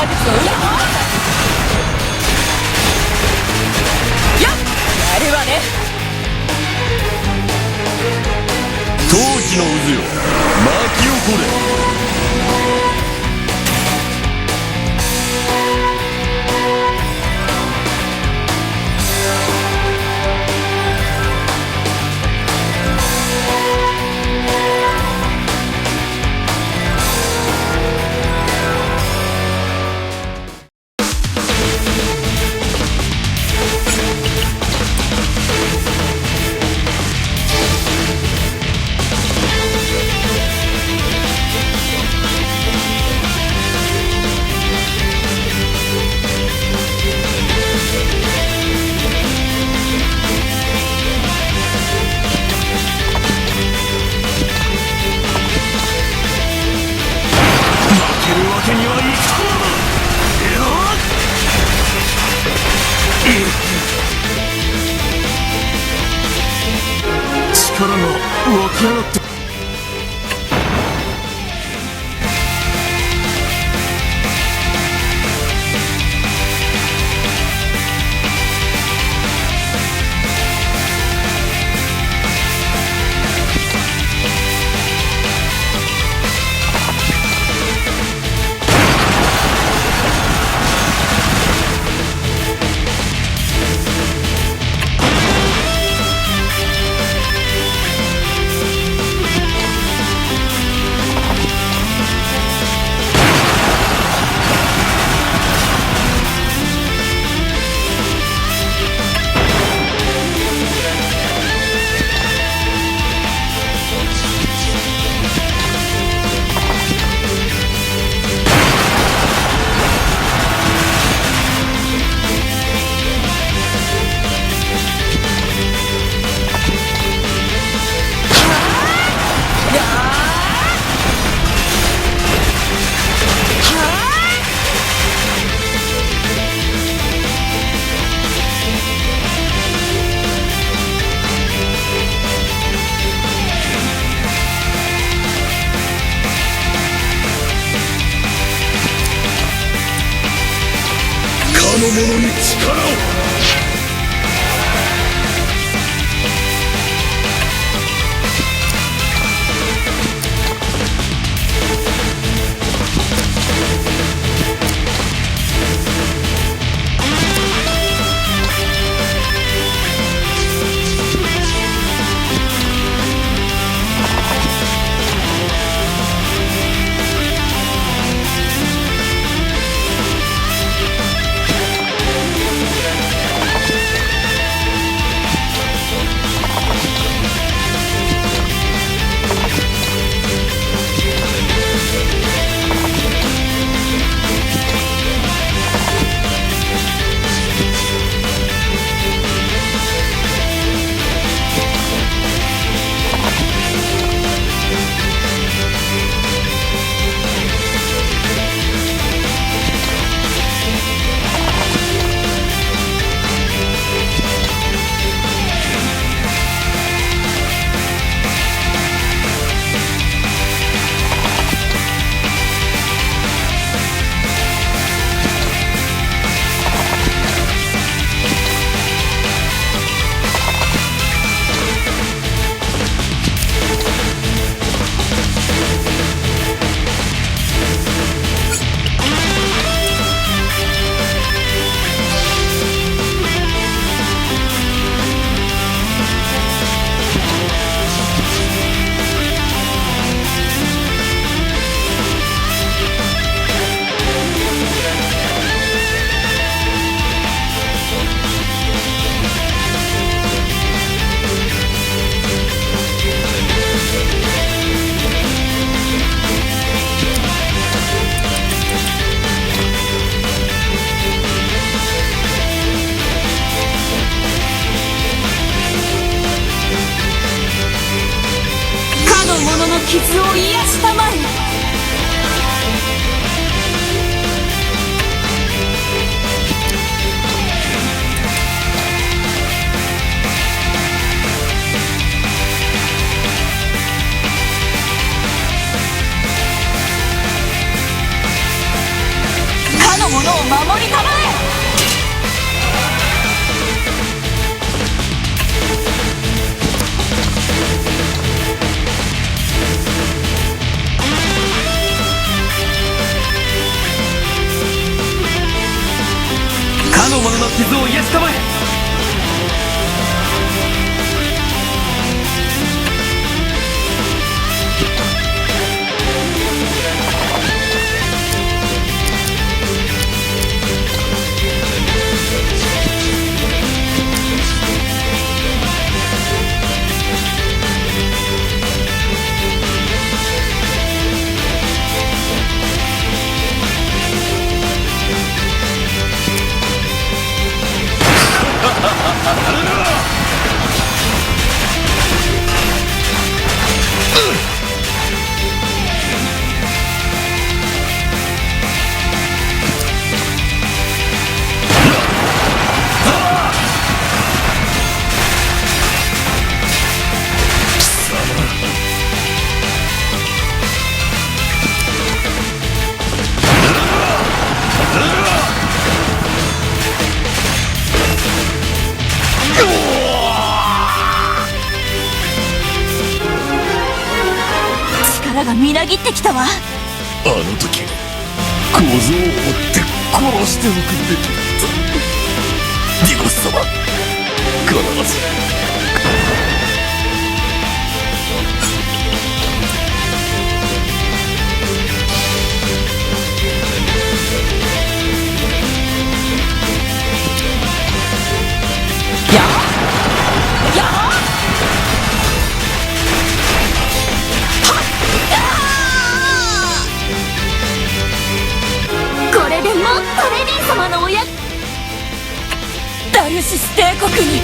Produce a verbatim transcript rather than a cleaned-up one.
そりゃ、やるわね。陶器の渦よ、 負けるわけにはいかん！力が湧き上がって。 かの者に力を！ こお守りたまえ。かの者の傷を癒したまえ。力がみなぎってきたわ。あの時、小僧を追って殺しておくべきだった。ディゴス様、必ず。やあ、やあ。はっ、やあ。これでもっとレディー様のおや、ダルシス帝国に。